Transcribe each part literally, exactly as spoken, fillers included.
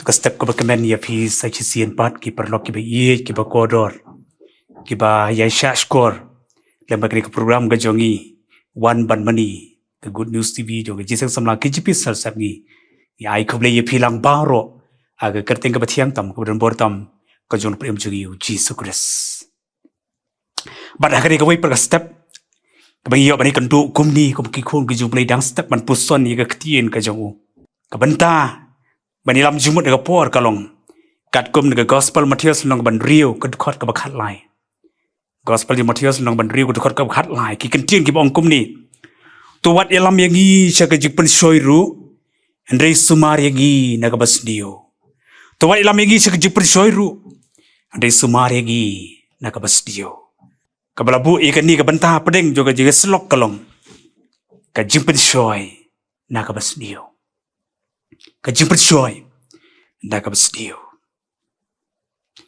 Ka step kaba kmen ïa phi sa shisien pat ki paralok kiba ïeit kiba kordor, kiba ïa shah shkor lem bad kane ka program ka jong ngi, Wan Ban Mane, ka Good News T V jong ka Jingïaseng Samla K J P Salsep. Ngi, ngi ai khublei ïa phi lang baroh ha ka kyrteng kaba thiang tam, kaba don bor tam, ka jong u Nongpynim jong ngi u Jisu Khrist. Bad ha kane kawei pat ka step, kaba ngi ïoh ban ïakynduh kumne kum ki khun ki jong U Blei, dang step ban puson ïa ka ktien ka jong u. Ka bynta ban ïalam jingmut ha ka por ka long katkum na ka Gospel Mathaios lynnong ban hynriew, ka dkhot kaba khatlai. Gospel jong Mathaios lynnong ban hynriew, ka dkhot kaba khatlai, ki kyntien kiba ong kumne: To wat ïalam ïa ngi sha ka jingpynshoi ruh, hynrei sumar ïa ngi na kaba sniew. To wat ïalam ïa ngi sha ka jingpynshoi ruh, hynrei sumar ïa ngi na kaba sniew. Kaba la buh ïa kane ka bynta hapdeng jong ka jingïasyllok ka long ka jingpynshoi na kaba sniew. Ka jingpynshoi na kaba sniew.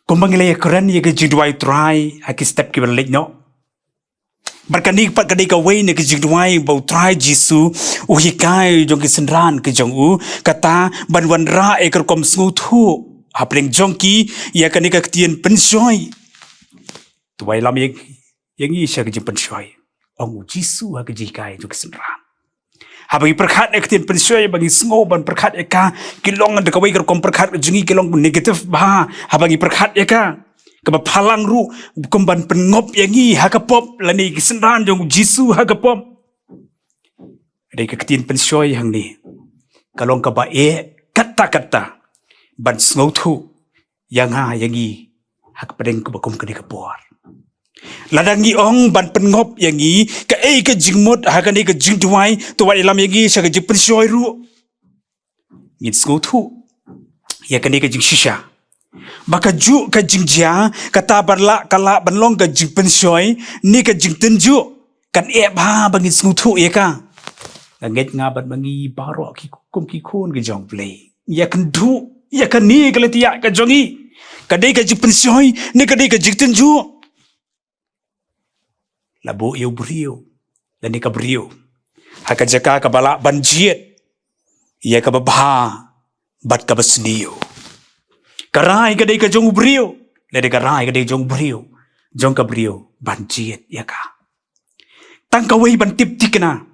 Kumba ngi la ïakren ïa ka jingduwai U Trai ha ki step kiba la leit noh, bad kane pat ka dei kawei na ka jingduwai ba U Trai Jisu u hikai jong ki synran ki jong u, kata ban wanrah ïa ka rukom sngewthuh hapdeng jong ki ïa kane ka ktien pynshoi. To wat ïalam ïa, ïa ngi sha ka jingpynshoi, ong U Jisu ha ka jinghikai jong ki synran. Haba ngi pyrkhat ïa ka ktien pynshoi, ba ngi sngew ban pyrkhat ïa ka, ki long da kawei ka rukom pyrkhat ka jong ngi, ki long negative bha haba ngi pyrkhat ïa ka. Kaba phalang ruh kum ban pynngop ïa ngi ha ka pop, lane ki synran jong U Jisu ha ka pop. Hynrei ka ktien pynshoi hangne ka long kaba eh katta katta ban sngewthuh ïa nga ïa ngi ha ka pdeng kaba kum kane ka por. Lada ngi ong ban pynngop ïa ngi, kaei ka jingmut ha kane ka jingduwai, to wat ïalam ïa ngi sha ka jingpynshoi ruh? Ngin sngewthuh ïa kane ka jingshisha ba kajuh ka jingjia kata ba lah, ka lah ban long ka jingpynshoi ne ka jingtynjuh, kan eh bha ba ngin sngewthuh ïa ka. Nga ngeit nga bad ma ngi baroh ki kum ki khun ki jong U Blei, ïa kynduh ïa kane ka lynti ïa ka jong ngi, ka dei ka jingpynshoi ne ka dei ka jingtynjuh? La buh ïa u briew lane ka briew ha ka jaka kaba lah ban jied ïa kaba bha bad kaba sniew. Ka rai ka dei ka jong u briew, lane ka rai ka dei jong u briew, jong ka briew ban jied ïa ka. Tang kawei ban tip thikna,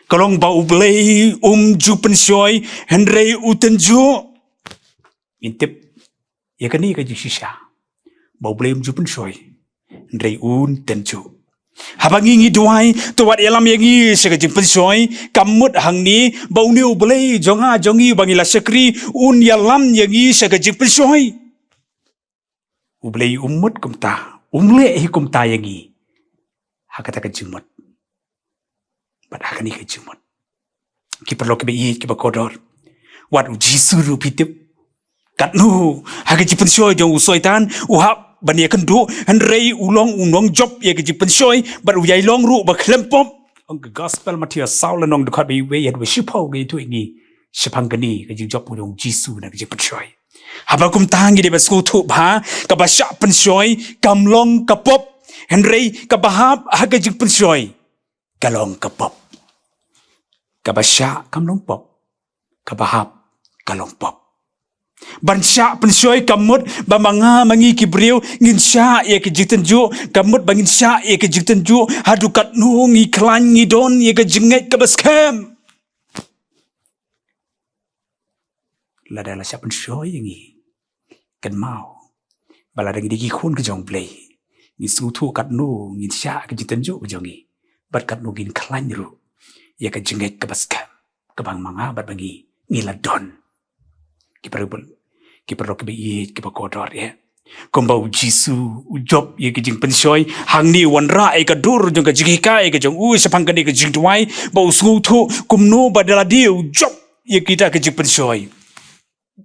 ka long ba U Blei um ju pynshoi hynrei u tynjuh. Ngin tip ïa kane ka jingshisha ba U Blei um ju pynshoi hynrei un tynjuh. Haba ngi ngi duwai, to wat ïalam ïa ngi sha ka jingpynshoi, kam mut hangne ba une U Blei jong nga jong ngi ba ngi la shakri un ïalam ïa ngi sha ka jingpynshoi. U Blei um mut kumta, um leh hi kumta ïa ngi ha kata ka jingmut bad ha kane ka jingmut. Ki paralok kiba ïeit kiba kordor, wat U Jisu ruh phi tip katno ha ka jingpynshoi jong u Soitan u hap ban ïakynduh, hynrei u long u nongjop ïa ka jingpynshoi bad u ïai long ruh ba khlem pop. Ong ka Gospel Mathaios saw lynnong, dkhot ba iwei haduh ba shiphew, ka ïathuh ïa ngi shaphang kane ka jingjop u jong U Jisu na ka jingpynshoi. Haba kumta ngi dei ban sngewthuh ba kaba shah pynshoi kam long ka pop, hynrei kaba hap ha ka jingpynshoi ka long ka pop. Kaba shah kam long pop, kaba hap ka long pop. Ban shah pynshoi kam mut ba ma nga ma ngi ki briew ngin shah ïa ka jingtynjuh, kam mut ba ngin shah ïa ka jingtynjuh haduh katno ngi khlaiñ, ngi don ïa ka jingngeit kaba skhem. Lada la shah pynshoi ïa ngi, kynmaw ba lada ngi dei ki khun ki jong U Blei, ngi sngewthuh katno ngin shah ka jingtynjuh ka jong ngi bad katno ngin khlaiñ ruh ïa ka jingngeit kaba skhem kaba ma nga bad ma ngi ngi la don. Ki paralok, ki paralok kiba ïeit kiba kordor, eh, kumba U Jisu u jop ïa ka jingpynshoi, hangne u wanrah ïa ka dur jong ka jinghikai ka jong u shaphang kane ka jingduwai, ba u sngewthuh kumno ba da lade u jop ïa kita ka jingpynshoi,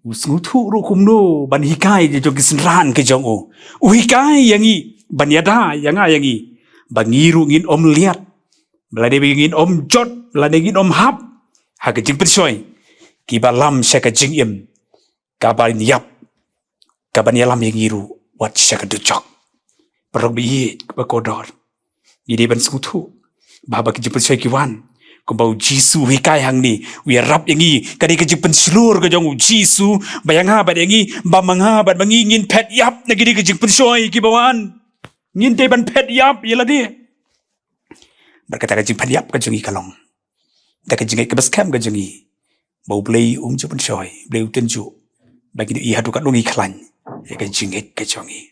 u sngewthuh ruh kumno ban hikai ïa jong ki synran ki jong u. U hikai ïa ngi ban ïada ïa nga ïa ngi ba ngi ruh ngin ym liat, ba lade ba ngin ym jot, ba lade ngin ym hap ha ka jingpynshoi, kiba lam sha ka jingim kaban ïap, kaban ïalam ïa ngi ruh wat sha ka dujok. Paralok ba ïeit ba kordor, ngi dei ban sngewthuh ba haba ki jingpynshoi ki wan, Kumba u Jisu u hikai hangne, u ïarap ïa ngi, ka dei ka jingpynshlur ka jong u Jisu, ba ïa nga bad ïa ngi, ba ma nga bad ma ngi ngin phet ïap na kine ki jingpynshoi kiba wan. Ngin dei ban phet ïap ïa lade. Bad kata ka jingphet ïap ka jong ngi ka long da ka jingngeit kaba skhem ka jong ngi ba U Blei um ju pynshoi, U Blei u tynjuh ba ngi ïa haduh katno ngi khlaiñ ïa ka jingngeit ka jong ngi.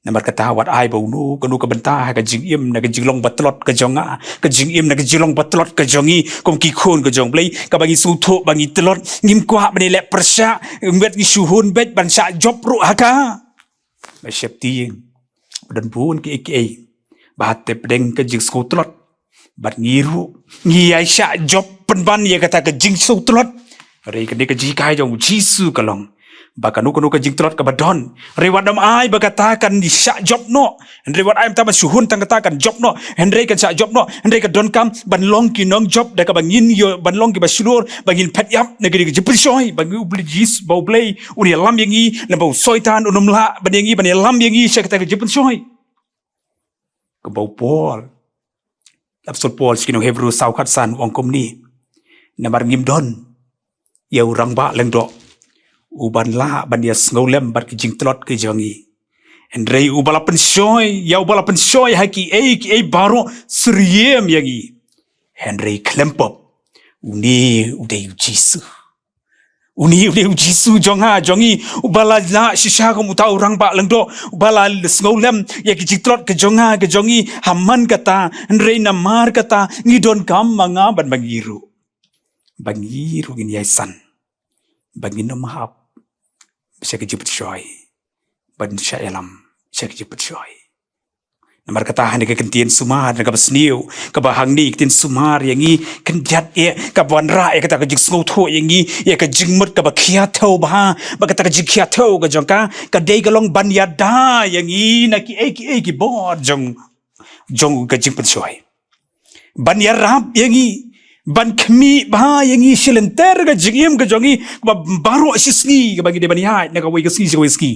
Namar kata wat ai ba uno kano ka bynta ha ka jingim na ka jinglong ba tlot ka jong nga, ka jingim na ka jinglong ba tlot ka jong ngi kum ki khun ka jong U Blei, kaba ngi sngewthuh ba ngi tlot, ngim kwah ban ïaleh pyrshah, ngim, ngi shu hun beit ban shah jop ruh ha ka. Ba sheptieng ba don bun kiei kiei ba hapdeng ka jingsngewtlot bad ngi ruh ngi ïa shah jop pynban ïa kata ka jingsngewtlot. Hynrei kane ka jinghikai jong u Jisu ka long ba kano kano ka jingtlot kaba don, hynrei wat nym ai ba kata kan shah jop noh. Hynrei wat ai mynta ban shu hun tang kata kan jop noh, hynrei kan shah jop noh. Hynrei ka donkam ban long ki nongjop da kaba ngin ïoh ban long kiba shlur, ba ngin phet ïap na kine ki jingpynshoi, ba ngi, U Blei Jis-, ba U Blei un ïalam ïa ngi, lem bad u Soitan un ym lah ban ïa ngi, ban ïalam ïa ngi sha kata ka jingpynshoi. Kumba u Paul, u apostol Paul sha ki nong Hebru saw khatsan u ong kumne: Namar ngim don ïa u rangbah lyngdoh uban lah ban ïa sngewlem bad ki jingtlot ki jong ngi, hynrei uba la pynshoi, ïa uba la pynshoi ha kiei kiei baroh syriem ïa ngi, hynrei khlem pop, une u dei u Jisu. Une u dei u Jisu jong nga jong ngi, uba la lah shisha kum uta u rangbah lyngdoh, uba la sngewlem ïa ki jingtlot ki jong nga ki jong ngi. Ha man kata, hynrei namar kata, ngi donkam ma nga bad ma ngi ruh, ba ngi ruh ngin ïai san, ba ngin ym hap sha ki jingpynshoi, ban shah ïalam sha ki jingpynshoi. Namar kata ha kane ka ktien sumar, na kaba sniew, kaba hangne ka ktien sumar ïa ngi, khyndiat ïa, kaba wanrah ïa kata ka jingsngewthuh ïa ngi, ïa ka jingmut kaba khia thew bha, ba kata ka jingkhia thew ka jong ka, ka dei ka long ban ïada ïa ngi na kiei kiei ki bor jong, jong ka jingpynshoi. Ban ïarap ïa ngi, ban khmih bha ïa ngi shi lynter ka jingim ka jong ngi, kaba baroh shi sngi, kaba ngi dei ban ïaid na kawei ka sngi sha kawei ka sngi,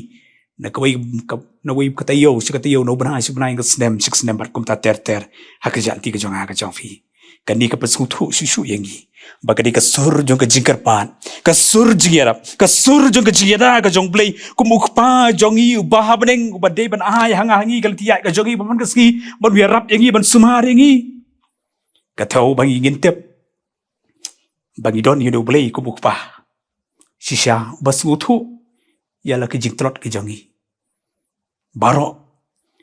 na kawei ka, na kawei ka taïew sha ka taïew, na u bnai sha u bnai, ka snem sha ka snem, bad kumta ter ter, ha ka jingïaid lynti ka jong nga ka jong phi. Kane ka pynsngewthuh shuh shuh ïa ngi ba ka dei ka sur jong ka jingkyrpad, ka sur jingïarap, ka sur jong ka jingïada ka jong U Blei kum u Kpa jong ngi uba ha bneng, uba dei ban ai ha nga ha ngi ka lynti ïaid ka jong ngi ba man ka sngi, ban ïarap ïa ngi, ban sumar ïa ngi. Ka thew ba ngi ngin tip ba ngi don ïa une U Blei kum u Kpa shisha, uba sngewthuh ïa la ki jingtlot ki jong ngi baroh.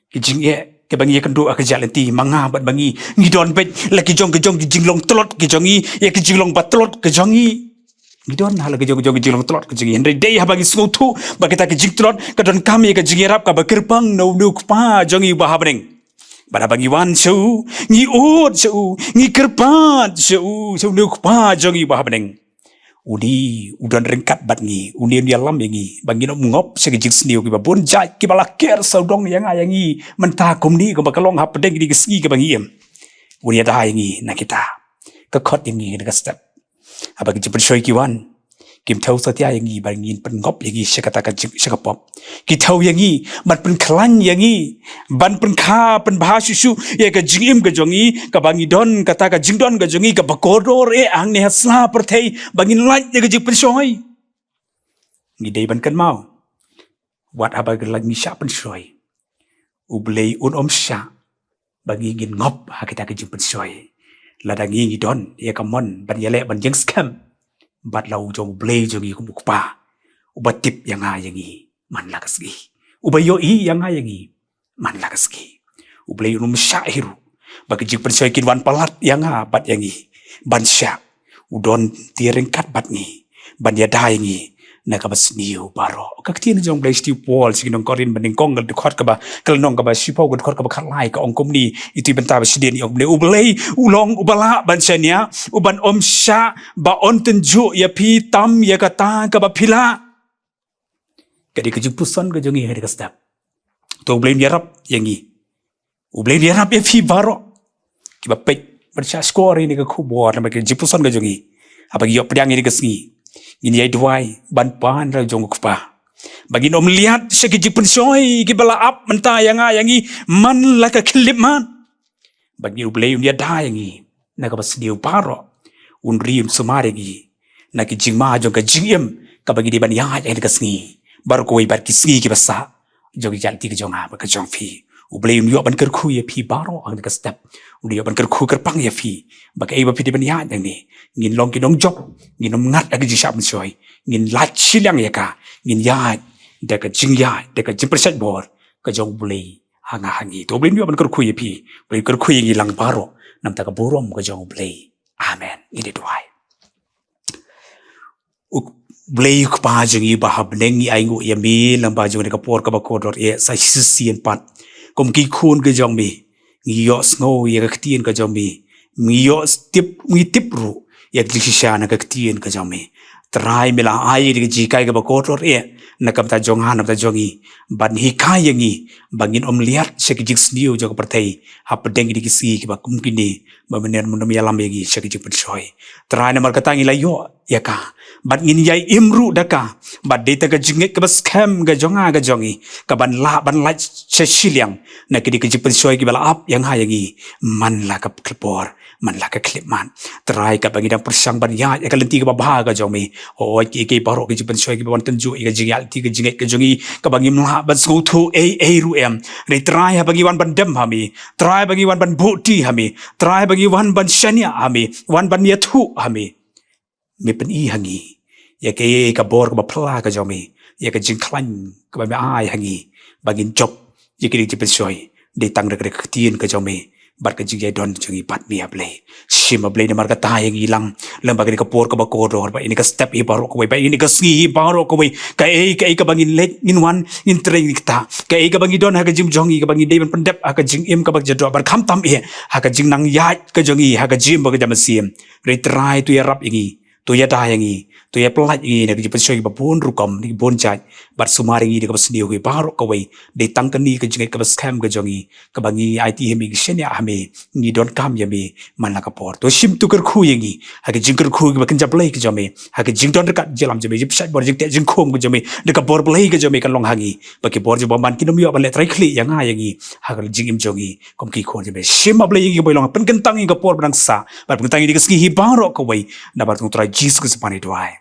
Ki jingeh kiba ngi ïakynduh ha ka jingïaid lynti, ma nga bad ma ngi, ngi don beit la ki jong ki jong ki jinglong tlot ki jong ngi, ïa ki jinglong ba tlot ki jong ngi. Ngi don ha la ki jong ki jong ki jinglong tlot ki jong ngi. Hynrei dei haba ngi sngewthuh ba kita ki jingtlot ka donkam ïa ka jingïarap kaba kyrpang na une u Kpa jong ngi uba ha bneng. Bad haba ngi wan sha u, ngi ud sha u, ngi kyrpad sha u, sha une u Kpa jong ngi uba ha bneng, une u don ryngkat bad ngi, une un ïalam ïa ngi ba ngin ym ngop sha ki jingsniew kiba bun jait kiba la ker sawdong ïa nga ïa ngi mynta kumne, kumba ka long hapdeng kine ki sngi kiba ngi im. Un ïada ïa ngi na kita. Ka khot ïa ngi na ka step. Haba ki jingpynshoi ki wan, kim thew satia ïa ngi ba ngin pynngop ïa ngi sha kata ka jing, sha ka pop. Ki thew ïa ngi ban pynkhlaiñ ïa ngi, ban pynkha pynbha shuh shuh ïa ka jingim ka jong ngi, kaba ngi don kata ka jingdon ka jong ngi kaba kordor eh hangne ha sla pyrthei, ba ngin lait ïa ka jingpynshoi. Ngi dei ban kynmaw, wat haba ngi la ngi shah pynshoi, U Blei un ym shah ba ngi ngin ngop ha kita ki jingpynshoi. Lada ngi ngi don ïa ka mon ban ïaleh ban ïeng skhem bad la u jong U Blei jong ngi kum u Kpa, uba tip ïa nga ïa ngi man la ka sngi, uba ïohi ïa nga ïa ngi man la ka sngi. U Blei un ym shah hi ruh ba ki jingpynshoi kin wan palat ïa nga bad ïa ngi, ban shah u don te ryngkat bad ngi, ban ïada ïa ngi na kaba sniew baroh. Ka ktien jong U Blei sha u Paul sha ki nong Korinth banyngkong, ka dkhot kaba, ka lynnong kaba shiphew, ka dkhot kaba khatlai, ka ong kumne, ïa tu bynta ba shadien, ong kumne: U Blei u long uba lah ban shaniah, uban ym shah ba un tynjuh ïa phi tam ïa kata kaba phi lah. Ka dei ka jingpuson ka jong ngi ha kane ka step. To U Blei un ïarap ïa ngi. U Blei un ïarap ïa phi baroh kiba peit, ban shah shkor ïa kane ka khubor namar ka jingpuson ka jong ngi. Haba ngi ïoh pdiang ïa kane ka sngi, ngin ïai duwai ban pan la jong u Kpa, ba ngin ym liat sha ki jingpynshoi kiba la ap mynta ïa nga ïa ngi man la ka khyllipmat. Ba ngi, U Blei un ïada ïa ngi na kaba sniew baroh, un ri un sumar ïa ngi na ki jingma jong ka jingim kaba ngi dei ban ïaid ha kane ka sngi baroh kawei bad ki sngi kiba sah jong ka ïaid lynti ka jong nga bad ka jong phi. U Blei un ïoh ban kyrkhu ïa phi baroh ha kane ka step. Un ïoh ban kyrkhu kyrpang ïa phi ba kaei ba phi dei ban ïaid hangne, ngin long ki nongjop, ngin ym ngat ha ka jingshah pynshoi, ngin lait shiliang ïa ka, ngin ïaid da ka jingïaid, da ka jingpyrshah bor ka jong U Blei ha nga ha ngi. To U Blei un ïoh ban kyrkhu ïa phi, U Blei un kyrkhu ïa ngi lang baroh na ka bynta ka burom ka jong U Blei. Amen. Ngin ïa duwai. U Blei U Kpa jong ngi ba ha bneng, ngi ainguh ïa me lyngba jong kane ka por kaba kordor eh, sa shisien pat kum ki khun ka jong me ngi ïohsngew ïa ka ktien ka jong me, ngi ïoh tip, ngi tip ruh ïa ka jingshisha na ka ktien ka jong me. Trai, me la ai ïa ka jinghikai kaba kordor eh na ka bynta jong nga, na ka bynta jong ngi, ban hikai ïa ngi ba ngin ym liat sha ki jingsniew jong ka pyrthei ha pdeng kine ki sngi kiba kum kine ba men ym ïalam ïa ngi sha ki jingpynshoi. Trai, namar kata ngi la ïoh ïa ka bad ngin ïai im ruh da ka, bad dei tang ka jingngeit kaba skhem ka jong nga ka jong ngi kaban lah ban lait sha shiliang na kine ki jingpynshoi kiba la ap ïa nga ïa ngi man la ka khyllipor, man la ka khyllipmat. Trai, kaba ngi dang pyrshang ban ïaid ïa ka lynti kaba bha ka jong me, hooid, kiei kiei baroh ki jingpynshoi kiba wan tynjuh ïa ka jingïaid lynti ka jingngeit ka jong ngi kaba ngim lah ban sngewthuh ei ei ruh em. Hynrei Trai, haba ngi wan ban dem ha me, Trai, haba ngi wan ban buh kti ha me, Trai, haba ngi wan ban shaniah ha me, wan ban ïathuh ha me, me pyni ha ngi ïa ka, ïa ka bor kaba phylla ka jong me, ïa ka jingkhlaiñ kaba me ai ha ngi ba ngin jop ïa kine ki jingpynshoi dei tang da ka ktien ka jong me bad ka jingïadon jong ngi bad me, A Blei. Shim, A Blei, namar kata ïa ngi lang lyngba kane ka por kaba kordor, ba ïa kane ka step hi baroh kawei, ba ïa kane ka sngi hi baroh kawei, kaei kaei kaba ngin leit, ngin wan, ngin trei, ngin ktah, kaei kaba ngi don ha ka jingim jong ngi kaba ngi dei ban pyndep ha ka jingim kaba jadoh, bad khamtam eh ha ka jingnang ïaid ka jong ngi ha ka jingim ba ka jam mynsiem. Hynrei Trai, to ïarap ïa ngi, to ïada ïa ngi, to ïapyllait ïa ngi na ki jingpynshoi kiba bun rukom, na ki bun jait, bad sumar ïa ngi da kaba sniew hi baroh kawei, dei tang kane ka jingngeit kaba skhem ka jong ngi kaba ngi aiti ha me, ngi shaniah ha me, ngi donkam ïa me man la ka por. To shim, to kyrkhu ïa ngi ha ka jingkyrkhu kaba kynja blei ka jong me, ha ka jingdon ryngkat jingïalam jong me, jingpynshait bor, jingteh jingkhum ka jong me, da ka bor blei ka jong me kan long ha ngi, ba ki bor jong bymman kin ym ïoh ban leh trai khlieh ïa nga ïa ngi ha ka jingim jong ngi kum ki khun jong me. Shim, A Blei, ïa ngi kiba long, pynkynta ïa ngi ka por ba dang sah, bad pynkynta ïa ngi da ka sngi hi baroh kawei, na ka bynta U Trai Jisu Khrist ba ngi duwai.